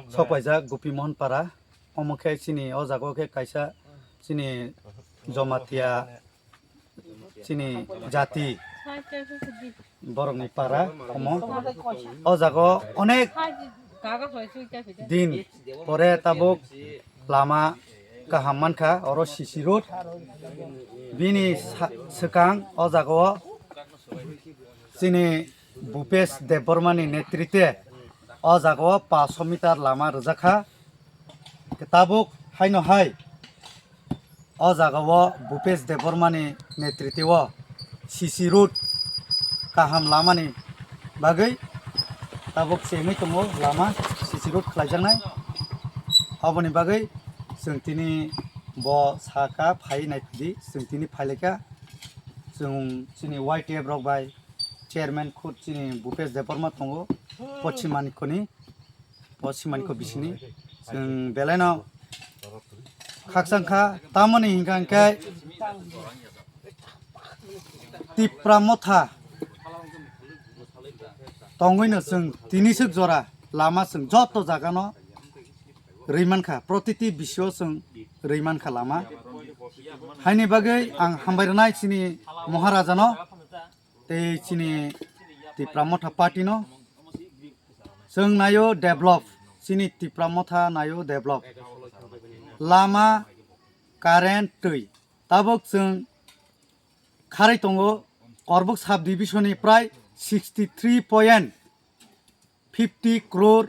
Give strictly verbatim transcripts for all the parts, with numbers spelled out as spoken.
Sokpaijak Gopi Mohan Para, omo khe chini o jaga o khe kaisa chini Jomatia chini jati borokni para omo. O jaga o onek din pore tabuk lama kaham mankha, oro C C road. Bini sa-, swkang o jaga o chini Bhupesh Debbarma ni netrite o jaga o paanch meter lama rwjak kha. Tabuk haino hai o jaga o Bhupesh Debbarma ni netrite o C C road kaham lama ni bagwi tabuk chengwi tongo lama C C road khlaijaknai. Aboni bagwi chwng tini bo saka phai nai di, chwng tini phai laikha. Chwng chini Y T F rok bai chairman khud chini Bhupesh Debbarma tongo, Poschim Manikko ni, Poschim Manikko bisini. Chwng belai no khakchang kha, tamoni hinkha hinkhe Tipra Motha tongwi no chwng tini swk jora lama chwng joto jaga no rwi mankha, protiti bisio chwng rwi mankha lama. Haini bagwi ang hambai rwnai chini Maharaja no tei chini Tipra Motha party no. Chwng naio develop, chini Tipra Motha naio develop. Lama, current, twi. Tabuk chwng kharwi tongo Korbuk sub division ni prai sixty three point fifty crore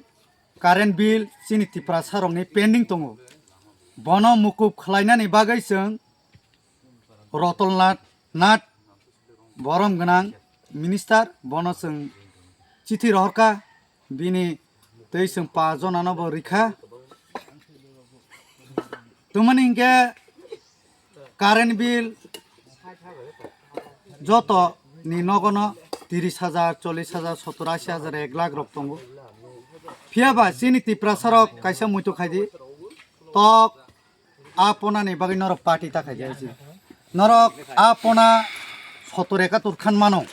current bill chini Tiprasa rokni pending tongo. Bono mukup khlainani bagwi chwng Rotol Nath, Nath borom gwnang minister, bono chwng chithi rohorkha, bini tei chwng paanch jonano bo rikha. Tumani hinkhe current bill joto ni nogono tiris hajar, chollish hajar, sottor, ashi hajar, ek lakh rok tongo. Phiya ba chini Tiprasa rok kaisa muitu khaidi, tok a pona ni bagwi norok party ta khaidi hai se. Norok a pona sottor ekatur khan mano.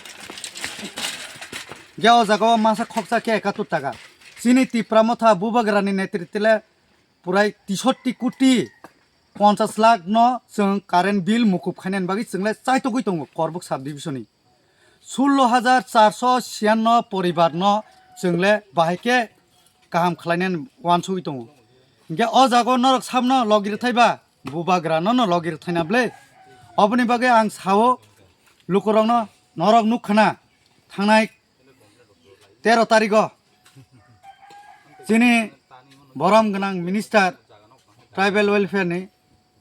Ge o jaga o masa khoksa khe ekatur taka. Chini Tipra Motha Bubagra ni netrite le purai tisotti koti ponchas lakh no chwng current bill mukup khainani bagwi chwng le chaitogwi tongo Korbuk sub division ni. Sullo hajar charso siyanno poribar no chwng le bahai khe kaham khlainani uansugwi tongo. Hinkhe o jaga o norok sabno logi rwthai ba, Bubagra no no logi rwthai na ble. Oboni bagwi ang sao lukurok no, norok nukha na thangnai tero tarigo chini borom gwnang minister tribal welfare ni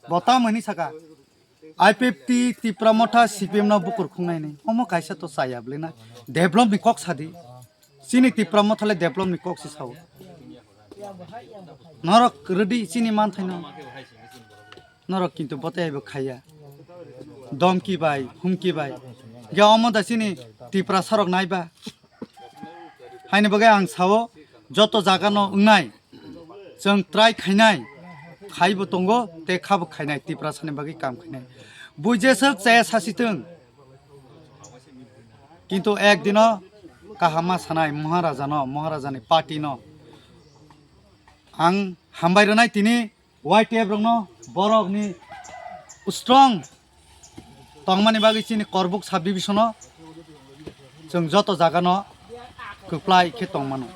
bo tamo hwnwi saka, I P F T Tipra Motha C P M no bukur khungnai ni. Omo kaisa to chaya bwle na. Develop ni kok sadi. Chini Tipra Motha le develop ni kok se sao. Norok rwdi chini manthai no. Norok kintu bote bo khaiya. Domki bai, humki bai. Ge omo da chini Tiprasa rok nai ba. Haini bagwi ang sao, joto jaga no wngnai, chwng try khainai, khaibo tongo, tei khabo khainai, Tiprasa ni bagwi kam khainai. Bui jeswk chaya sasitwng, kintu ek dino kaham ma sanai Maharaja no, Maharaja ni party no ang hambai rwnai tini. Y T F rokno borokni strong tongmani bagwi chini Korbuk sub division-o chwng joto jagano kwplai khe tongmano.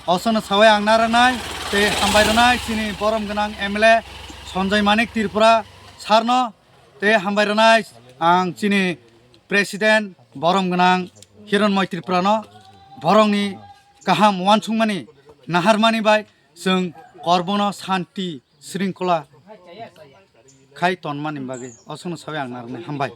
Osono sawi ang narwknai tei hambai rwnai chini borom gwnang M L A Sanjay Manik Tripura sir-no, tei hambai rwnai ang chini president borom gwnang Hironmoy Tripura-no, borokni kaham uansukmani naharmani bai chwng Korbono santi sringkhola khai tonmani bagwi. Osono sawi ang narwknai, hambai.